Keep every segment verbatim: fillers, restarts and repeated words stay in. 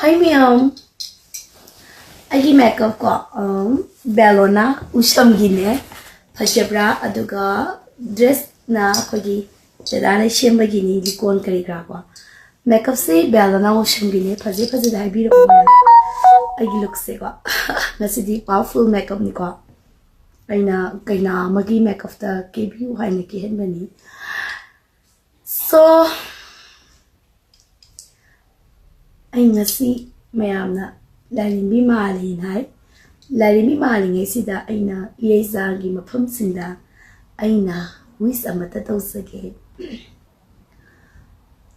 ꯍꯥꯏ ꯃꯌꯥꯝ, ꯑꯩꯒꯤ ꯃꯦꯀꯞ ꯀꯣ, ꯕꯦꯂꯣꯅꯥ ꯎꯁꯝꯒꯤꯅꯦ꯫ ꯐꯖꯕ꯭ꯔꯥ? ꯑꯗꯨꯒ ꯗ꯭ꯔꯦꯁꯅ ꯑꯩꯈꯣꯏꯒꯤ ꯗꯗꯥꯅ ꯁꯦꯝꯕꯒꯤꯅꯤ, ꯂꯤꯀꯣꯟ ꯀꯔꯤ ꯀꯔꯥ ꯀꯣ꯫ ꯃꯦꯀꯞꯁꯦ ꯕꯦꯂꯣꯅꯥ ꯎꯁꯝꯒꯤꯅꯦ꯫ ꯐꯖꯩ ꯐꯖꯗꯦ ꯍꯥꯏꯕꯤꯔꯛꯑꯣ ꯃꯌꯥꯝ꯫ ꯑꯩꯒꯤ ꯂꯨꯛꯁꯦꯀꯣ, ꯉꯁꯤꯗꯤ powerful ꯃꯦꯀꯞꯅꯤꯀꯣ꯫ ꯑꯩꯅ ꯀꯩꯅꯥ ꯑꯃꯒꯤ ꯃꯦꯀꯞꯇ ꯀꯦꯕꯤꯌꯨ ꯍꯥꯏꯅ ꯀꯦꯍꯟꯕꯅꯤ꯫ ꯁꯣ, ꯑꯩ ꯉꯁꯤ ꯃꯌꯥꯝꯅ ꯂꯥꯏꯔꯦꯝꯕꯤ ꯃꯥꯜꯂꯤꯅ ꯍꯥꯏ꯫ ꯂꯥꯏꯔꯦꯝꯕꯤ ꯃꯥꯜꯂꯤꯉꯩꯁꯤꯗ ꯑꯩꯅ ꯏꯔꯩꯆꯥꯒꯤ ꯃꯐꯝꯁꯤꯡꯗ ꯑꯩꯅ ꯋꯤꯁ ꯑꯃꯠꯇ ꯇꯧꯖꯒꯦ꯫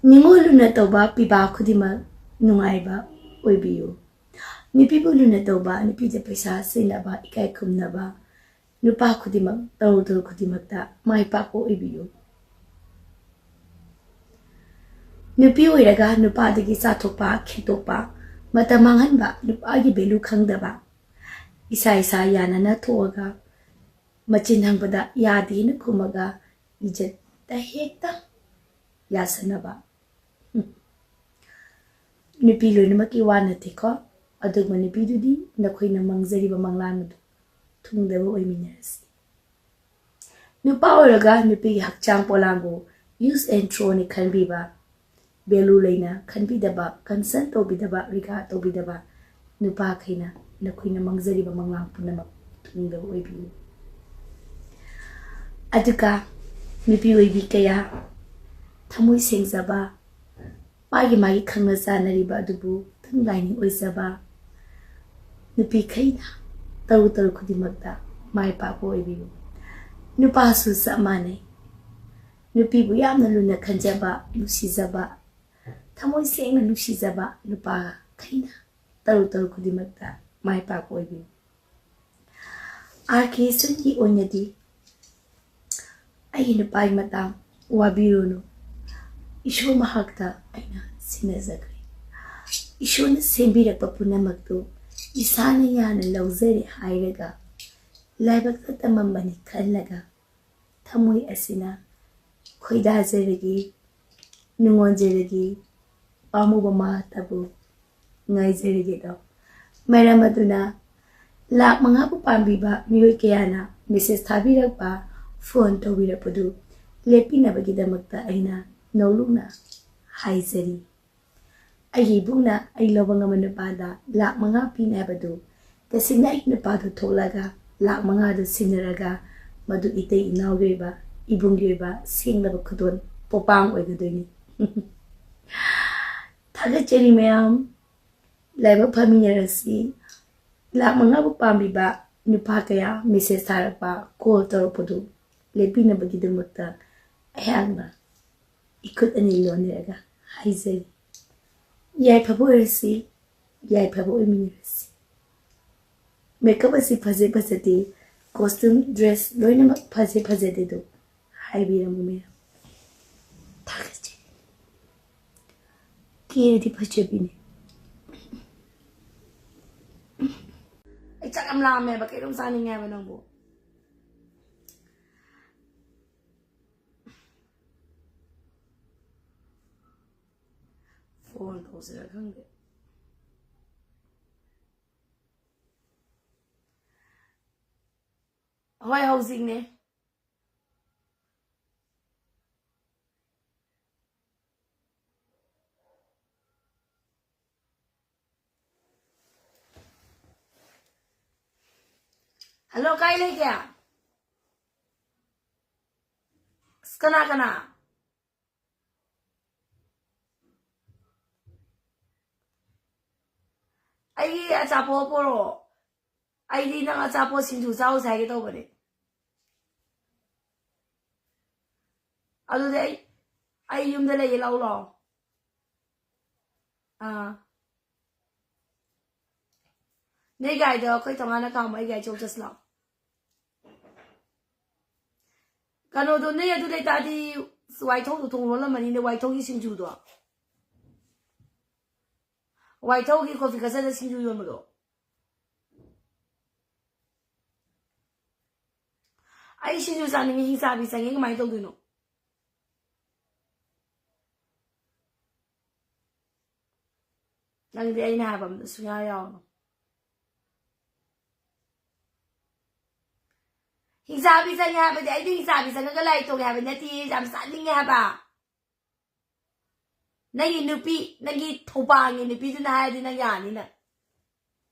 ꯅꯤꯉꯣꯜ ꯂꯨꯅ ꯇꯧꯕ ꯄꯤꯕꯥ ꯈꯨꯗꯤꯡꯃꯛ ꯅꯨꯡꯉꯥꯏꯕ ꯑꯣꯏꯕꯤꯌꯨ꯫ ꯅꯨꯄꯤꯕꯨ ꯂꯨꯅ ꯇꯧꯕ, ꯅꯨꯄꯤꯗ ꯄꯩꯁꯥ ꯁꯤꯟꯅꯕ, ꯏꯀꯥꯏ ꯈꯨꯝꯅꯕ, ꯅꯨꯄꯥ ꯈꯨꯗꯤꯡꯃꯛ, ꯇꯧꯔꯨ ꯇꯧꯔꯨ ꯈꯨꯗꯤꯡꯃꯛꯇ ꯃꯥꯏ ꯄꯥꯛꯄ ꯑꯣꯏꯕꯤꯌꯨ꯫ ꯅꯨꯄꯤ ꯑꯣꯏꯔꯒ ꯅꯨꯄꯥꯗꯒꯤ ꯆꯥꯊꯣꯛꯄ, ꯈꯦꯠꯇꯣꯛꯄ, ꯃꯇꯝ ꯃꯥꯡꯍꯟꯕ, ꯅꯨꯄꯥꯒꯤ value ꯈꯪꯗꯕ, ꯏꯁꯥ ꯏꯁꯥ ꯌꯥꯅꯅ ꯊꯣꯛꯑꯒ ꯃꯆꯤꯟ ꯍꯪꯕꯗ ꯌꯥꯗꯦꯅ ꯈꯨꯝꯃꯒ ꯏꯖꯠꯇ ꯍꯦꯛꯇ ꯌꯥꯁꯟꯅꯕ꯫ ꯎꯝ꯫ ꯅꯨꯄꯤ ꯂꯣꯏꯅꯃꯛꯀꯤ ꯋꯥ ꯅꯠꯇꯦꯀꯣ, ꯑꯗꯨꯒꯨꯝꯕ ꯅꯨꯄꯤꯗꯨꯗꯤ ꯅꯈꯣꯏꯅ ꯃꯪꯖꯔꯤꯕ ꯃꯪꯂꯥꯟ ꯑꯗꯨ ꯊꯨꯡꯗꯕ ꯑꯣꯏꯃꯤꯟꯅꯔꯁꯤ꯫ ꯅꯨꯄꯥ ꯑꯣꯏꯔꯒ ꯅꯨꯄꯤꯒꯤ ꯍꯛꯆꯥꯡ ꯄꯣꯂꯥꯡꯕꯨ use and throw ꯅꯤ ꯈꯟꯕꯤꯕ, value ꯂꯩꯅ ꯈꯟꯕꯤꯗꯕ, concern ꯇꯧꯕꯤꯗꯕ, regard ꯇꯧꯕꯤꯗꯕ ꯅꯨꯄꯥꯈꯩꯅ ꯅꯈꯣꯏꯅ ꯃꯪꯖꯔꯤꯕ ꯃꯪꯂꯥꯟ ꯄꯨꯝꯅꯃꯛ ꯊꯨꯡꯗꯕ ꯑꯣꯏꯕꯤꯌꯨ꯫ ꯑꯗꯨꯒ ꯅꯨꯄꯤ ꯑꯣꯏꯕꯤ ꯀꯌꯥ ꯊꯃꯣꯏ ꯁꯦꯡꯖꯕ, ꯃꯥꯒꯤ ꯃꯥꯒꯤ ꯈꯪꯅ ꯆꯥꯟꯅꯔꯤꯕ ꯑꯗꯨꯕꯨ ꯇꯪ ꯂꯥꯏꯅꯤꯡ ꯑꯣꯏꯖꯕ ꯅꯨꯄꯤꯈꯩꯅ ꯇꯧꯔꯨ ꯇꯧꯔꯨ ꯈꯨꯗꯤꯡꯃꯛꯇ ꯃꯥꯏ ꯄꯥꯛꯄ ꯑꯣꯏꯕꯤꯌꯨ꯫ ꯅꯨꯄꯥꯁꯨ ꯆꯞ ꯃꯥꯟꯅꯩ꯫ ꯅꯨꯄꯤꯕꯨ ꯌꯥꯝꯅ ꯂꯨꯅ ꯈꯟꯖꯕ, ꯅꯨꯡꯁꯤꯖꯕ, ꯊꯃꯣꯏ ꯁꯦꯡꯅ ꯅꯨꯡꯁꯤꯖꯕ ꯅꯨꯄꯥꯈꯩꯅ ꯇꯧꯔꯨ ꯇꯧꯔꯨ ꯈꯨꯗꯤꯡꯃꯛꯇ ꯃꯥꯏ ꯄꯥꯛꯄ ꯑꯣꯏꯕꯤꯌꯨ꯫ ꯑꯥꯔ ꯀꯦ ꯁꯟꯒꯤ ꯑꯣꯏꯅꯗꯤ ꯑꯩꯒꯤ ꯅꯨꯄꯥꯒꯤ ꯃꯇꯥꯡ ꯋꯥꯕꯤꯔꯨꯅꯨ꯫ ꯏꯁꯣꯔ ꯃꯍꯥꯛꯇ ꯑꯩꯅ ꯁꯤꯟꯅꯖꯈ꯭ꯔꯦ꯫ ꯏꯁꯣꯔꯅ ꯁꯦꯝꯕꯤꯔꯛꯄ ꯄꯨꯝꯅꯃꯛꯇꯨ ꯏꯁꯥꯅ ꯌꯥꯅ ꯂꯧꯖꯔꯦ ꯍꯥꯏꯔꯒ ꯂꯥꯏꯕꯛꯇ ꯇꯝꯃꯝꯕꯅꯤ ꯈꯜꯂꯒ ꯊꯃꯣꯏ ꯑꯁꯤꯅ ꯈꯣꯏꯗꯥꯖꯔꯒꯦ, ꯅꯨꯡꯉꯣꯟꯖꯔꯒꯦ, ꯄꯥꯝꯃꯨꯕ ꯃꯍꯥꯛꯇꯕꯨ ꯉꯥꯏꯖꯔꯒꯦꯗꯣ꯫ ꯃꯔꯝ ꯑꯗꯨꯅ ꯂꯥꯛ ꯃꯉꯥꯕꯨ ꯄꯥꯝꯕꯤꯕ ꯃꯤꯑꯣꯏ ꯀꯌꯥꯅ ꯃꯦꯁꯦꯖ ꯊꯥꯕꯤꯔꯛꯄ, ꯐꯣꯟ ꯇꯧꯕꯤꯔꯛꯄꯗꯨ ꯂꯦꯞꯄꯤꯅꯕꯒꯤꯗꯃꯛꯇ ꯑꯩꯅ ꯅꯧꯂꯨꯛꯅ ꯍꯥꯏꯖꯔꯤ꯫ ꯑꯩꯒꯤ ꯏꯕꯨꯡꯅ ꯑꯩ ꯂꯧꯕ ꯉꯝꯕ ꯅꯨꯄꯥꯗ ꯂꯥꯛ ꯃꯉꯥ ꯄꯤꯅꯤ ꯍꯥꯏꯕꯗꯨ, ꯇꯁꯦꯡꯅ ꯑꯩꯒꯤ ꯅꯨꯄꯥꯗꯨ ꯊꯣꯛꯂꯒ ꯂꯥꯛ ꯃꯉꯥꯗꯨ ꯁꯤꯟꯅꯔꯒ ꯃꯗꯨ ꯏꯇꯩ ꯏꯅꯥꯎꯒꯤ ꯑꯣꯏꯕ, ꯏꯕꯨꯡꯒꯤ ꯑꯣꯏꯕ ꯁꯦꯡꯂꯕ ꯈꯨꯗꯣꯜ ꯄꯣꯄꯥꯡ ꯑꯣꯏꯒꯗꯣꯏꯅꯤ꯫ ꯊꯥꯒꯠꯆꯔꯤ ꯃꯌꯥꯝ꯫ ꯂꯥꯏꯕꯛ ꯐꯃꯤꯟꯅꯔꯁꯤ꯫ ꯂꯥꯛ ꯃꯉꯥꯕꯨ ꯄꯥꯝꯕꯤꯕ ꯅꯨꯄꯥ ꯀꯌꯥ ꯃꯦꯁꯦꯖ ꯊꯥꯔꯛꯄ, ꯀꯣꯜ ꯇꯧꯔꯛꯄꯗꯨ ꯂꯦꯞꯄꯤꯅꯕꯒꯤꯗꯃꯛꯇ ꯑꯩꯍꯥꯛꯅ ꯏꯈꯨꯠ ꯑꯅꯤ ꯂꯣꯟꯅꯔꯒ ꯍꯥꯏꯖꯔꯤ꯫ ꯌꯥꯏꯐꯕ ꯑꯣꯏꯔꯁꯤ, ꯌꯥꯏꯐꯕ ꯑꯣꯏꯃꯤꯟꯅꯔꯁꯤ꯫ ꯃꯦꯀꯞ ꯑꯁꯤ ꯐꯖꯩ ꯐꯖꯗꯦ, ꯀꯣꯁꯇ꯭ꯌꯨꯝ, ꯗ꯭ꯔꯦꯁ ꯂꯣꯏꯅꯃꯛ ꯐꯖꯩ ꯐꯖꯗꯦ ꯑꯗꯨ ꯍꯥꯏꯕꯤꯔꯝꯃꯨ ꯃꯌꯥꯝ꯫ ꯊꯥꯒꯠꯆꯔꯤ꯫ ꯀꯦꯔꯗꯤ ꯐꯖꯕꯤꯅꯤ꯫ ꯑꯩ ꯆꯥꯛ ꯌꯥꯝ ꯂꯥꯝꯃꯦꯕ, ꯀꯩꯅꯣꯝ ꯆꯥꯅꯤꯡꯉꯦ ꯍꯥꯏꯕ ꯅꯪꯕꯨ꯫ ꯐꯣꯟ ꯇꯧꯁꯤꯔ ꯈꯪꯗꯦ꯫ ꯍꯣꯏ, ꯍꯧꯖꯤꯛꯅꯦ꯫ ꯍꯜꯂꯣ, ꯀꯥꯏ ꯂꯩꯒꯦ? ꯑꯁ, ꯀꯅꯥ ꯀꯅꯥ? ꯑꯩꯒꯤ ꯑꯆꯥꯄꯣꯠ ꯄꯣꯔꯛꯑꯣ꯫ ꯑꯩꯗꯤ ꯅꯪ ꯑꯆꯥꯄꯣꯠ ꯁꯤꯡꯖꯨ ꯆꯥꯎꯁꯦ ꯍꯥꯏꯒꯦ ꯇꯧꯕꯅꯦ꯫ ꯑꯗꯨꯗꯤ ꯑꯩ, ꯑꯩ ꯌꯨꯝꯗ ꯂꯩꯌꯦ, ꯂꯥꯛꯎ ꯂꯥꯛꯑꯣ꯫ ꯑꯥ꯫ ꯅꯣꯏ ꯒꯥꯔꯤꯗꯣ ꯑꯩꯈꯣꯏ ꯇꯣꯉꯥꯟꯅ ꯈꯥꯝꯃꯣ, ꯑꯩ ꯒꯥꯔꯤ ꯆꯧ ꯆꯠꯁꯤ ꯂꯥꯛꯑꯣ꯫ ꯀꯩꯅꯣꯗꯣ, ꯅꯣꯏ ꯑꯗꯨ ꯂꯩꯇꯥꯔꯗꯤ ꯋꯥꯏꯊꯧꯗꯣ ꯊꯣꯡ ꯂꯣꯜꯂꯝꯃꯅꯤꯅꯦ, ꯋꯥꯏꯊꯧꯒꯤ ꯁꯤꯡꯖꯨꯗꯣ꯫ ꯋꯥꯏꯊꯧꯒꯤ ꯀꯣꯐꯤ ꯀꯜꯆꯔꯗ ꯁꯤꯡꯖꯨ ꯌꯣꯟꯕꯗꯣ꯫ ꯑꯩ ꯁꯤꯡꯖꯨ ꯆꯥꯅꯤꯡꯉꯤ, ꯍꯤꯡꯆꯥꯕꯤ ꯆꯪꯉꯤ, ꯀꯃꯥꯏꯅ ꯇꯧꯗꯣꯏꯅꯣ? ꯅꯪꯗꯤ ꯑꯩꯅ ꯍꯥꯏꯕ ꯑꯝꯇ ꯁꯨꯡꯌꯥ ꯌꯥꯎꯅꯨ꯫ ꯍꯤꯡꯆꯥꯕꯤ ꯆꯪꯉꯦ ꯍꯥꯏꯕꯗꯤ ꯑꯩꯗꯤ ꯍꯤꯡꯆꯥꯕꯤ ꯆꯪꯉꯒ ꯂꯥꯏ ꯇꯣꯡꯉꯦ ꯍꯥꯏꯕ ꯅꯠꯇꯦ, ꯌꯥꯝ ꯆꯥꯅꯤꯡꯉꯦ ꯍꯥꯏꯕ꯫ ꯅꯪꯒꯤ ꯅꯨꯄꯤ, ꯅꯪꯒꯤ ꯊꯧꯕꯥꯜꯒꯤ ꯅꯨꯄꯤꯗꯨꯅ ꯍꯥꯏꯔꯗꯤ ꯅꯪ ꯌꯥꯅꯤ ꯅꯪ꯫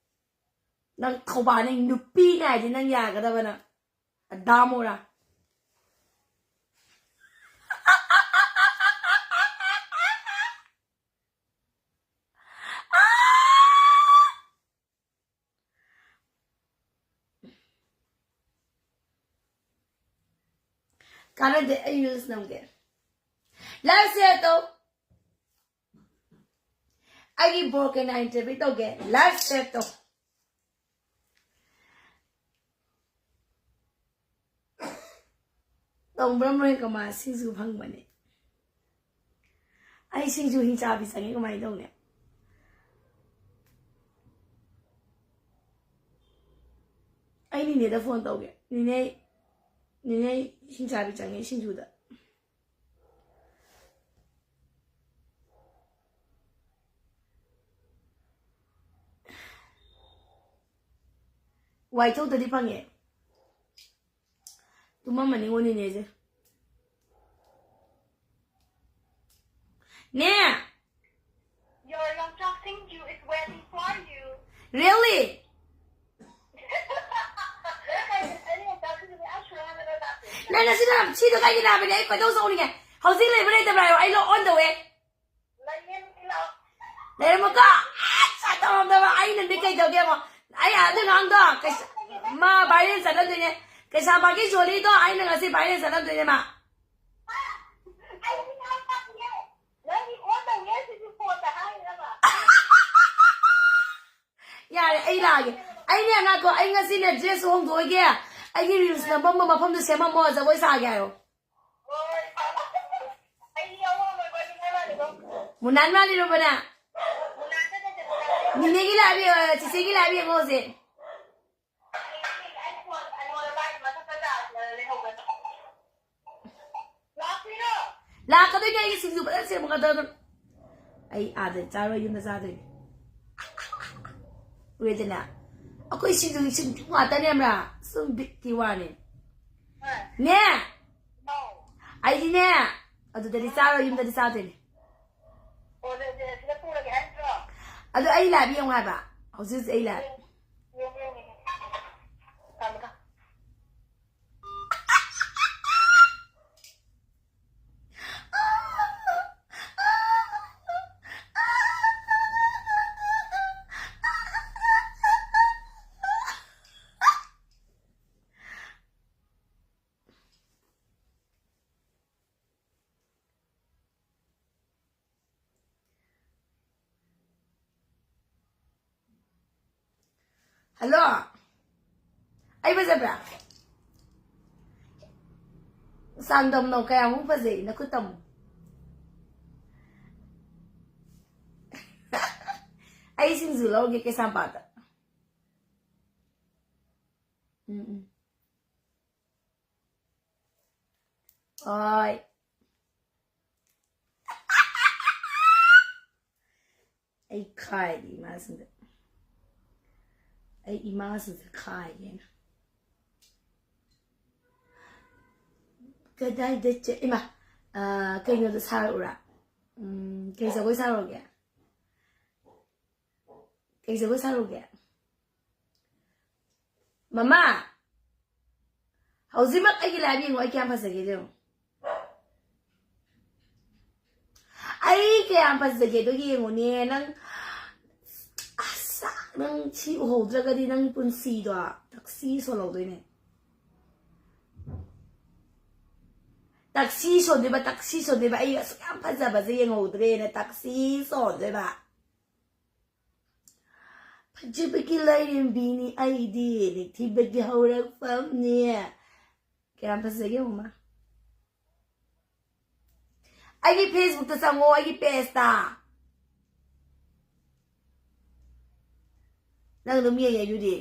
ꯅꯪ ꯊꯧꯕꯥꯜ, ꯅꯪ ꯅꯨꯄꯤꯅ ꯍꯥꯏꯔꯗꯤ ꯅꯪ ꯌꯥꯒꯗꯕ ꯅꯪ꯫ ꯑꯗꯥꯃꯣꯔꯥ꯫ ꯀꯥꯟꯅꯗꯦ, ꯑꯩ reels ꯅꯝꯒꯦ꯫ Live share ꯇꯧ꯫ ꯑꯩꯒꯤ ꯕ꯭ꯔꯣ ꯀꯩꯅꯥ interview ꯇꯧꯒꯦ꯫ Live share ꯇꯧ꯫ ꯇꯧꯕ꯭ꯔꯥ ꯃꯣꯏ ꯀꯃꯥꯏ ꯁꯤꯡꯖꯨ ꯐꯪꯕꯅꯦ? ꯑꯩ ꯁꯤꯡꯖꯨ ꯍꯤꯡꯆꯥꯕꯤ ꯆꯪꯉꯤ, ꯀꯃꯥꯏꯅ ꯇꯧꯅꯤ? ꯑꯩ ꯅꯤꯅꯦꯗ phone ꯇꯧꯒꯦ꯫ ꯅꯤꯅꯦ, ꯅꯤꯅꯦ, ꯍꯤꯡꯆꯥꯕꯤ ꯆꯪꯉꯤ ꯁꯤꯡꯖꯨꯗ꯫ ꯋꯥꯏꯊꯧꯗꯗꯤ ꯐꯪꯉꯦ꯫ ꯇꯨꯝꯃꯝꯃꯅꯤꯉꯣ ꯅꯤꯅꯦꯁꯦ꯫ ꯅꯦ! Your Longchok Singju is waiting for you. Really? ꯅꯪ ꯉꯁꯤ ꯅꯝ ꯁꯤꯗꯣ ꯀꯩꯒꯤ ꯅꯥꯕꯅꯦ? ꯑꯩ ꯈꯣꯏꯗꯧ ꯁꯥꯎꯅꯤꯡꯉꯦ꯫ ꯍꯧꯖꯤꯛ ꯂꯩꯕ꯭ꯔꯥ ꯂꯩꯇꯕ꯭ꯔꯥ ꯍꯥꯏꯌꯣ, ꯑꯩ ꯂꯣꯛ ꯑꯣꯟ ꯇꯧꯋꯦ꯫ ꯂꯩꯔꯝꯃꯨꯀꯣ꯫ ꯑꯁ, ꯇꯧꯔꯝꯗꯕ꯫ ꯑꯩꯅ ꯃꯤ ꯀꯩꯗꯧꯒꯦ ꯌꯦꯡꯉꯣ꯫ ꯑꯩ ꯑꯗꯨ ꯑꯉꯥꯡꯗꯣ ꯀꯩꯁ-, ꯃꯥ viral ꯆꯠꯍꯟꯗꯣꯏꯅꯦ꯫ ꯀꯩꯁꯥꯝꯄꯥꯠꯀꯤ ꯖꯣꯂꯤꯗꯣ ꯑꯩꯅ ꯉꯁꯤ viral ꯆꯠꯍꯟꯗꯣꯏꯅꯦ ꯃꯥ꯫ ꯌꯥꯔꯦ, ꯑꯩ ꯂꯥꯛꯑꯒꯦ꯫ ꯑꯩꯅꯦ, ꯉꯥꯏꯈꯣ, ꯑꯩ ꯉꯁꯤꯅꯦ dress ꯍꯣꯡꯗꯣꯛꯑꯣꯏꯒꯦ꯫ ꯑꯩꯒꯤ reels ꯅꯝꯐꯝ ꯃꯐꯝꯗꯣ ꯁꯦꯝꯃꯝꯃꯣ, ꯖꯒꯣꯏ ꯁꯥꯒꯦ ꯍꯥꯏꯌꯣ꯫ ꯃꯨꯅꯥꯟ ꯃꯥꯜꯂꯤꯔꯣꯕ ꯅꯪ? ꯅꯤꯅꯦꯒꯤ live ꯌꯦꯡꯉꯣ, ꯆꯤꯆꯦꯒꯤ live ꯌꯦꯡꯉꯣ ꯍꯧꯖꯤꯛ꯫ ꯂꯥꯛꯀꯗꯣꯏꯅꯦ, ꯑꯩꯒꯤ ꯁꯤꯡꯖꯨ ꯐꯖꯅ ꯁꯦꯝꯃꯒ ꯑꯗꯨꯝ꯫ ꯑꯩ ꯑꯥꯗ ꯆꯥꯔꯣꯏ, ꯌꯨꯝꯗ ꯆꯥꯗꯣꯏꯅꯦ꯫ ꯎꯔꯦꯗꯅ꯫ ꯑꯩꯈꯣꯏ ꯁꯤꯡꯖꯨ ꯁꯤꯡꯖꯨ ꯉꯥꯛꯇꯅꯦꯕ꯭ꯔꯥ? ꯁꯨꯝ ꯕꯤꯠꯀꯤ ꯋꯥꯅꯦ꯫ ꯅꯦ꯫ ꯑꯩꯗꯤꯅꯦ, ꯑꯗꯨꯗꯗꯤ ꯆꯥꯔꯣꯏ, ꯌꯨꯝꯗꯗꯤ ꯆꯥꯗꯣꯏꯅꯦ꯫ ꯑꯗꯨ ꯑꯩ ꯂꯥꯏꯚ ꯌꯦꯡꯉꯨ ꯍꯥꯏꯕ꯫ ꯍꯧꯖꯤꯛ ꯍꯧꯖꯤꯛ ꯑꯩ ꯂꯥꯏꯚ꯫ ꯍꯜꯂꯣ꯫ ꯑꯩ ꯐꯖꯕ꯭ꯔꯥ? ꯆꯥꯡꯗꯝꯅꯧ, ꯀꯌꯥꯃꯨꯛ ꯐꯖꯩ, ꯅꯈꯨꯠ ꯇꯝꯃꯨ꯫ ꯑꯩ ꯁꯤꯡꯖꯨ ꯂꯧꯔꯒꯦ ꯀꯩꯁꯥꯝꯄꯥꯠꯇ꯫ ꯎꯝ, ꯎꯝ꯫ ꯍꯣꯏ꯫ ꯑꯩ ꯈꯥꯏꯔꯤ ꯏꯃꯥꯁꯤꯡꯗ꯫ ꯑꯩ ꯏꯃꯥꯁꯤꯡꯁꯦ ꯈꯥꯏꯒꯦꯅ꯫ ꯀꯗꯥꯏꯗ ꯆꯠ-, ꯏꯃꯥ, ꯑ, ꯀꯩꯅꯣꯗꯣ ꯁꯥꯔꯛꯎꯔꯥ? ꯎꯝ, ꯀꯩ ꯖꯒꯣꯏ ꯁꯥꯔꯛꯎꯒꯦ? ꯀꯩ ꯖꯒꯣꯏ ꯁꯥꯔꯛꯎꯒꯦ? ꯃꯃꯥ, ꯍꯧꯖꯤꯛꯃꯛ ꯑꯩꯒꯤ ꯂꯥꯏꯚ ꯌꯦꯡꯉꯣ, ꯑꯩ ꯀꯌꯥꯝ ꯐꯖꯒꯦꯗꯣ ꯌꯦꯡꯉꯣ꯫ ꯑꯩ ꯀꯌꯥꯝ ꯐꯖꯒꯦꯗꯣ ꯌꯦꯡꯉꯨꯅꯦ ꯅꯪ꯫ ꯑꯁ, ꯅꯪ ꯁꯤ ꯎꯍꯧꯗ꯭ꯔꯒꯗꯤ ꯅꯪ ꯄꯨꯟꯁꯤꯗꯣ ꯇꯛꯁꯤ ꯁꯣꯜꯍꯧꯗꯣꯏꯅꯦ꯫ ꯇꯛꯁꯤ ꯁꯣꯟꯗꯣꯏꯕ, ꯇꯛꯁꯤ ꯁꯣꯟꯗꯣꯏꯕ꯫ ꯑꯩ ꯑꯁꯨꯛ ꯌꯥꯝ ꯐꯖꯕꯁꯦ ꯌꯦꯡꯍꯧꯗ꯭ꯔꯦꯅ ꯇꯛꯁꯤ ꯁꯣꯟꯗꯣꯏꯕ꯫ ꯐꯖꯕꯒꯤ ꯂꯥꯏꯔꯦꯝꯕꯤꯅꯤ ꯑꯩꯗꯤ, ꯅꯤꯡꯊꯤꯕꯒꯤ ꯍꯧꯔꯛꯐꯝꯅꯤ꯫ ꯀꯌꯥꯝ ꯐꯖꯒꯦ ꯌꯦꯡꯉꯨꯃ꯫ ꯑꯩꯒꯤ ꯐꯦꯁꯕꯨꯛꯇ ꯆꯪꯉꯣ, ꯑꯩꯒꯤ ꯄꯦꯖꯇ꯫ ꯅꯪ ꯑꯗꯨꯝ ꯌꯦꯡꯉꯦ ꯑꯗꯨꯗꯤ꯫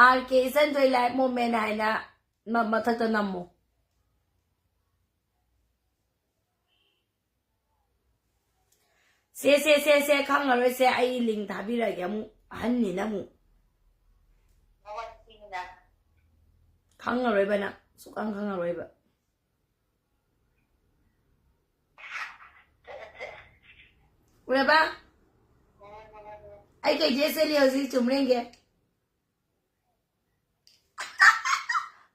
ꯑꯥꯔ ꯀꯦ ꯏꯆꯟꯊꯣꯏ live moment ꯍꯥꯏꯅ ꯃ-, ꯃꯊꯛꯇ ꯅꯝꯃꯣ꯫ ꯁꯦ ꯁꯦ ꯁꯦ ꯁꯦ, ꯈꯪꯉꯔꯣꯏꯁꯦ꯫ ꯑꯩ ꯂꯤꯡ ꯊꯥꯕꯤꯔꯛꯑꯒꯦ ꯑꯃꯨꯛ, ꯑꯍꯟꯅꯤꯅ ꯑꯃꯨꯛ꯫ ꯈꯪꯉꯔꯣꯏꯕ ꯅꯪ, ꯁꯨꯛꯈꯪ ꯈꯪꯉꯔꯣꯏꯕ꯫ ꯎꯔꯕ? ꯑꯩ ꯀꯩ ꯗ꯭ꯔꯦꯁ ꯁꯦꯠꯂꯤ ꯍꯧꯖꯤꯛ? ꯆꯨꯝꯕ꯭ꯔ ꯌꯦꯡꯒꯦ꯫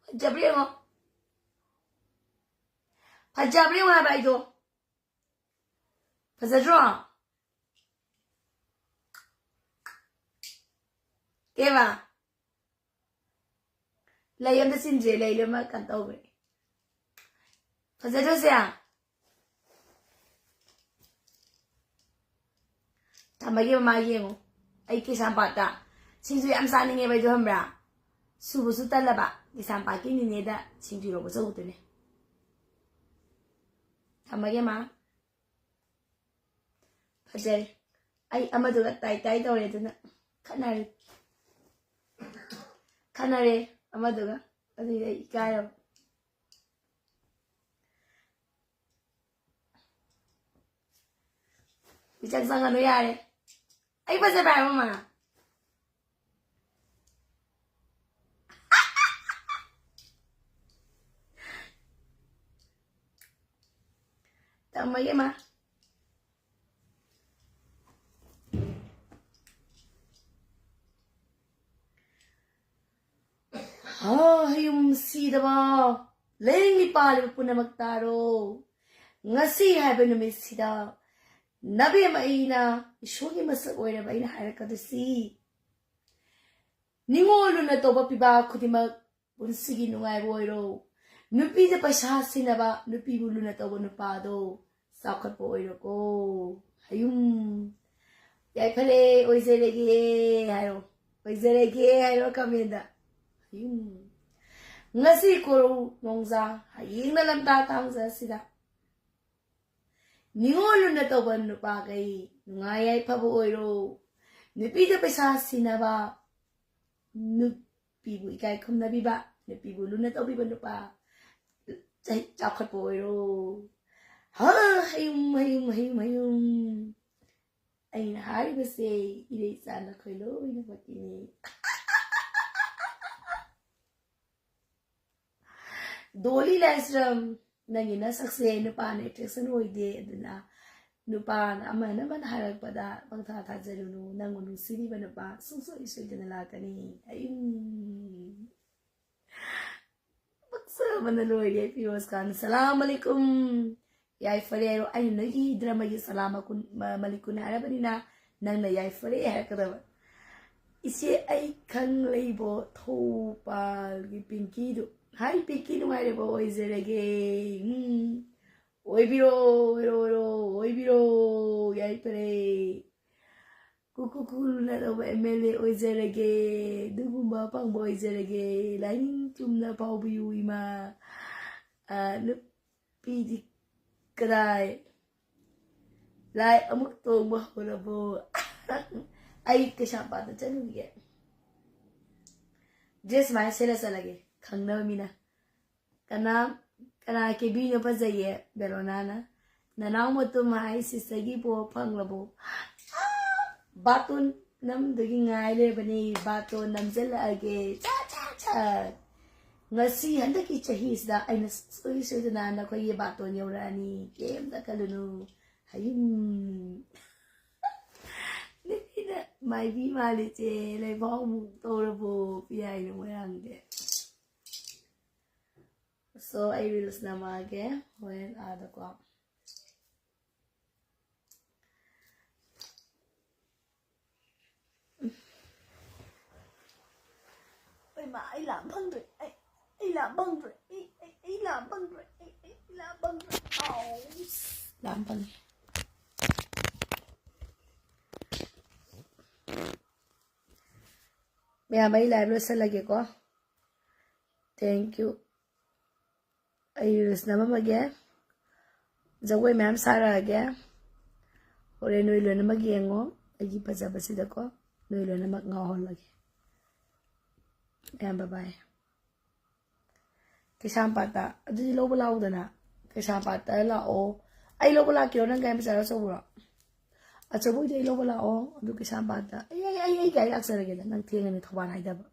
ꯐꯖꯕ꯭ꯔ ꯌꯦꯡꯉꯣ꯫ ꯐꯖꯕ꯭ꯔ ꯌꯦꯡꯉꯣ ꯍꯥꯏꯕ ꯑꯩꯗꯣ꯫ ꯐꯖꯗ꯭ꯔꯣ? ꯀꯦꯕ? ꯂꯩ ꯑꯝꯇ ꯆꯤꯟꯗ꯭ꯔꯦ, ꯂꯩ ꯂꯣꯏꯅꯃꯛ ꯀꯩꯅꯣ ꯇꯧꯈ꯭ꯔꯦ꯫ ꯐꯖꯗ꯭ꯔꯣ ꯁꯦ? ꯊꯝꯃꯒꯦ ꯃꯃꯥ, ꯌꯦꯡꯉꯨ꯫ ꯑꯩ ꯀꯩꯁꯥꯝꯄꯥꯠꯇ ꯁꯤꯡꯖꯨ ꯌꯥꯝ ꯆꯥꯅꯤꯡꯉꯦꯕ ꯑꯩꯗꯣ, ꯈꯪꯕ꯭ꯔꯥ? ꯁꯨꯕꯁꯨ ꯇꯜꯂꯕ, ꯀꯩꯁꯥꯝꯄꯥꯠꯀꯤ ꯅꯤꯅꯦꯗ ꯁꯤꯡꯖꯨ ꯂꯧꯕ ꯆꯧꯗꯨꯅꯦ꯫ ꯊꯝꯃꯒꯦ ꯃꯥ꯫ ꯐꯖꯔꯦ꯫ ꯑꯩ ꯑꯃꯗꯨꯒ ꯇꯥꯏ ꯇꯥꯏ ꯇꯧꯔꯦ, ꯑꯗꯨꯅ ꯈꯠꯅꯔꯦ꯫ ꯈꯠꯅꯔꯦ ꯑꯃꯗꯨꯒ꯫ ꯑꯗꯨꯒꯤ ꯑꯩ ꯏꯀꯥꯏꯔꯕ꯫ ꯃꯤꯆꯪ ꯆꯪꯒꯅꯨ ꯌꯥꯔꯦ꯫ ꯑꯩ ꯐꯖꯕ꯭ꯔꯥ ꯍꯥꯏꯕ ꯃꯥ? ꯇꯝꯃꯒꯦ ꯃꯥ꯫ ꯍꯥ, ꯍꯌꯨꯝ ꯁꯤꯗꯕ, ꯂꯦꯡꯃꯤ ꯄꯥꯜꯂꯤꯕ ꯄꯨꯝꯅꯃꯛ ꯇꯥꯔꯣ꯫ ꯉꯁꯤ ꯍꯥꯏꯕ ꯅꯨꯃꯤꯠꯁꯤꯗ ꯅꯕꯦꯝ ꯑꯩꯅ ꯏꯁꯣꯔꯒꯤ ꯃꯁꯛ ꯑꯣꯏꯔꯕ ꯑꯩꯅ ꯍꯥꯏꯔꯛꯀꯗꯣꯏꯁꯤ, ꯅꯤꯉꯣꯜ ꯂꯨꯅ ꯇꯧꯕ ꯄꯤꯕ ꯈꯨꯗꯤꯡꯃꯛ ꯄꯨꯟꯁꯤꯒꯤ ꯅꯨꯡꯉꯥꯏꯕ ꯑꯣꯏꯔꯣ꯫ ꯅꯨꯄꯤꯗ ꯄꯩꯁꯥ ꯁꯤꯟꯅꯕ, ꯅꯨꯄꯤꯕꯨ ꯂꯨꯅ ꯇꯧꯕ ꯅꯨꯄꯥꯗꯣ ꯆꯥꯎꯈꯠꯄ ꯑꯣꯏꯔꯣꯀꯣ꯫ ꯍꯌꯨꯝ꯫ ꯌꯥꯏꯐꯔꯦ, ꯑꯣꯏꯖꯔꯒꯦ ꯍꯥꯏꯔꯣ꯫ ꯑꯣꯏꯖꯔꯒꯦ ꯍꯥꯏꯔꯣ comment꯫ ꯍꯌꯨꯝ꯫ ꯉꯁꯤ ꯀꯣꯔꯧ ꯅꯣꯡꯖꯥ, ꯍꯌꯦꯡꯅ ꯂꯝꯇꯥ ꯇꯥꯡꯖ ꯑꯁꯤꯗ ꯅꯤꯉꯣꯜ ꯂꯨꯅ ꯇꯧꯕ ꯅꯨꯄꯥꯈꯩ ꯅꯨꯡꯉꯥꯏ ꯌꯥꯏꯐꯕ ꯑꯣꯏꯔꯣ꯫ ꯅꯨꯄꯤꯗ ꯄꯩꯁꯥ ꯁꯤꯟꯅꯕ, ꯅꯨꯄꯤꯕꯨ ꯏꯀꯥꯏ ꯈꯨꯝꯅꯕꯤꯕ, ꯅꯨꯄꯤꯕꯨ ꯂꯨꯅ ꯇꯧꯕꯤꯕ ꯅꯨꯄꯥ ꯆꯍꯤ ꯆꯥꯎꯈꯠꯄ ꯑꯣꯏꯔꯣ꯫ ꯍꯥ, ꯍꯌꯨꯝ, ꯍꯌꯨꯝ, ꯍꯌꯨꯝ, ꯍꯌꯨꯝ꯫ ꯑꯩꯅ ꯍꯥꯏꯔꯤꯕꯁꯦ ꯏꯔꯩꯆꯥ ꯅꯈꯣꯏ ꯂꯣꯏꯅꯃꯛꯀꯤꯅꯤ꯫ ꯗꯣꯂꯤ ꯂꯥꯏꯁ꯭ꯔꯝ, ꯅꯪꯒꯤ ꯅꯁꯛꯁꯦ ꯅꯨꯄꯥꯅ attraction ꯑꯣꯏꯗꯦ, ꯑꯗꯨꯅ ꯅꯨꯄꯥꯅ ꯑꯃꯅ ꯑꯃꯅ ꯍꯥꯏꯔꯛꯄꯗ ꯄꯪꯊꯥ ꯊꯥꯖꯔꯨꯅꯨ꯫ ꯅꯪꯕꯨ ꯅꯨꯡꯁꯤꯔꯤꯕ ꯅꯨꯄꯥ ꯁꯨꯡꯁꯣꯏ ꯁꯣꯏꯗꯅ ꯂꯥꯛꯀꯅꯤ꯫ ꯑꯌꯨꯝ꯫ ꯄꯛꯆꯕꯅ ꯂꯣꯏꯔꯦ꯫ ꯐꯤꯔꯣꯖ ꯈꯥꯟ, ꯁꯂꯥꯝ ꯑꯂꯩꯀꯨꯝ꯫ ꯌꯥꯏꯐꯔꯦ ꯍꯥꯏꯔꯣ꯫ ꯑꯩꯅ ꯅꯣꯏꯒꯤ ꯗ꯭ꯔꯃꯥꯒꯤ ꯁꯂꯥꯝ ꯑꯀꯨꯟ-, ꯃ-, ꯃꯂꯤꯀꯨꯟ ꯍꯥꯏꯔꯕꯅꯤꯅ ꯅꯪꯅ ꯌꯥꯏꯐꯔꯦ ꯍꯥꯏꯔꯛꯀꯗꯕ꯫ ꯏꯆꯦ ꯑꯩ ꯈꯪꯂꯩꯕꯣ ꯊꯧꯕꯥꯜꯒꯤ ꯄꯤꯡꯀꯤꯗꯨ꯫ ꯍꯥꯏ ꯄꯤꯡꯀꯤ, ꯅꯨꯡꯉꯥꯏꯔꯤꯕꯣ? ꯑꯣꯏꯖꯔꯒꯦ꯫ ꯎꯝ꯫ ꯑꯣꯏꯕꯤꯔꯣ, ꯑꯣꯏꯔꯣ, ꯑꯣꯏꯔꯣ, ꯑꯣꯏꯕꯤꯔꯣ꯫ ꯌꯥꯏꯐꯔꯦ꯫ ꯀꯨꯀꯨ ꯀꯨꯂꯨꯅ ꯇꯧꯕ MLA ꯑꯣꯏꯖꯔꯒꯦ꯫ ꯑꯗꯨꯒꯨꯝꯕ ꯑꯐꯪꯕ ꯑꯣꯏꯖꯔꯒꯦ꯫ ꯂꯥꯏꯅꯤꯡ ꯆꯨꯝꯅ ꯐꯥꯎꯕꯤꯌꯨ ꯏꯃꯥ꯫ ꯑ, ꯅꯨꯄꯤꯗꯤ ꯀꯗꯥꯏ? ꯂꯥꯏ ꯑꯃꯨꯛ ꯇꯣꯡꯕ ꯍꯧꯔꯕꯣ? ꯑꯩ ꯀꯩꯁꯥꯝꯄꯥꯠꯇ ꯆꯠꯂꯨꯒꯦ꯫ Dress ꯁꯨꯃꯥꯏꯅ ꯁꯦꯠꯂ ꯆꯠꯂꯒꯦ, ꯈꯪꯅꯕ ꯃꯤꯅ꯫ ꯀꯅꯥ, ꯀꯅꯥ ꯀꯦꯕꯤꯅꯣ ꯐꯖꯩꯌꯦ? ꯕꯦꯂꯣꯅꯥꯅ꯫ ꯅꯅꯥꯎ ꯃꯇꯨꯝ ꯍꯥꯏ sister ꯒꯤ ꯄꯣ ꯐꯪꯂꯕꯣ? ꯕꯥꯇꯣꯟ ꯅꯝꯗꯒꯤ ꯉꯥꯏ ꯂꯩꯔꯕꯅꯦ꯫ ꯕꯥꯇꯣꯟ ꯅꯝꯖꯜꯂꯛꯑꯒꯦ꯫ ꯆꯥ, ꯆꯥ, ꯆꯥ꯫ ꯉꯁꯤ ꯍꯟꯗꯛꯀꯤ ꯆꯍꯤꯁꯤꯗ ꯑꯩꯅ ꯁꯨꯡꯁꯣꯏ ꯁꯣꯏꯗꯅ ꯅꯈꯣꯏꯒꯤ ꯕꯥꯇꯣꯟ ꯌꯧꯔꯛꯑꯅꯤ꯫ ꯀꯩꯝꯇ ꯈꯜꯂꯨꯅꯨ꯫ ꯍꯌꯨꯝ꯫ ꯅꯨꯄꯤꯅ ꯃꯥꯏꯕꯤ ꯃꯥꯜꯂꯤꯁꯦ ꯂꯩꯕꯥꯎ ꯑꯃꯨꯛ ꯇꯧꯔꯕꯣ? ꯄꯤꯌꯥꯏꯅ ꯃꯣꯏꯔꯥꯡꯗꯤ꯫ So, ꯑꯩ reels ꯅꯝꯃꯛꯑꯒꯦ ꯍꯣꯔꯦꯟ ꯑꯥꯗꯀꯣ꯫ ꯏꯃꯥ, ꯑꯩ ꯂꯥꯝ ꯐꯪꯗ꯭ꯔꯦ꯫ ꯑꯩ, ꯑꯩ ꯂꯥꯝ ꯐꯪꯗ꯭ꯔꯦ꯫ ꯑꯩ, ꯑꯩ, ꯑꯩ ꯂꯥꯝ ꯐꯪꯗ꯭ꯔꯦ꯫ ꯑꯩ, ꯑꯩ, ꯑꯩ ꯂꯥꯝ ꯐꯪꯗ꯭ꯔꯦ꯫ ꯑꯥꯎ꯫ ꯂꯥꯝ ꯐꯪꯉꯦ꯫ ꯃꯌꯥꯝ, ꯑꯩ live ꯂꯣꯏꯁꯤꯜꯂꯒꯦꯀꯣ꯫ Thank you꯫ ꯑꯩ reels ꯅꯝꯃꯝꯃꯒꯦ꯫ ꯖꯒꯣꯏ ꯃꯌꯥꯝ ꯁꯥꯔꯛꯑꯒꯦ꯫ ꯍꯣꯔꯦꯟ ꯅꯣꯏ ꯂꯣꯏꯅꯃꯛ ꯌꯦꯡꯉꯣ꯫ ꯑꯩꯒꯤ ꯐꯖꯕꯁꯤꯗꯀꯣ ꯅꯣꯏ ꯂꯣꯏꯅꯃꯛ ꯉꯥꯎꯍꯜꯂꯒꯦ꯫ ꯃꯌꯥꯝ, bye bye꯫ ꯀꯩꯁꯥꯝꯄꯥꯠꯇ꯫ ꯑꯗꯨꯗꯤ ꯂꯧꯕ ꯂꯥꯛꯎꯗꯅ꯫ ꯀꯩꯁꯥꯝꯄꯥꯠꯇ ꯂꯥꯛꯑꯣ꯫ ꯑꯩ ꯂꯧꯕ ꯂꯥꯛꯀꯦꯔꯣ? ꯅꯪ ꯒꯥꯔꯤ ꯃꯆꯥꯗ ꯆꯧꯕ꯭ꯔꯣ? ꯑꯆꯧꯕ ꯑꯣꯏꯗꯤ ꯑꯩ ꯂꯧꯕ ꯂꯥꯛꯑꯣ ꯑꯗꯨ ꯀꯩꯁꯥꯝꯄꯥꯠꯇ꯫ ꯑꯩ ꯑꯩ ꯑꯩ ꯑꯩ ꯒꯥꯔꯤ ꯂꯥꯛꯆꯔꯒꯦꯗ, ꯅꯪ ꯊꯦꯡꯉꯅꯤ ꯊꯧꯕꯥꯜ ꯍꯥꯏꯗꯕ꯫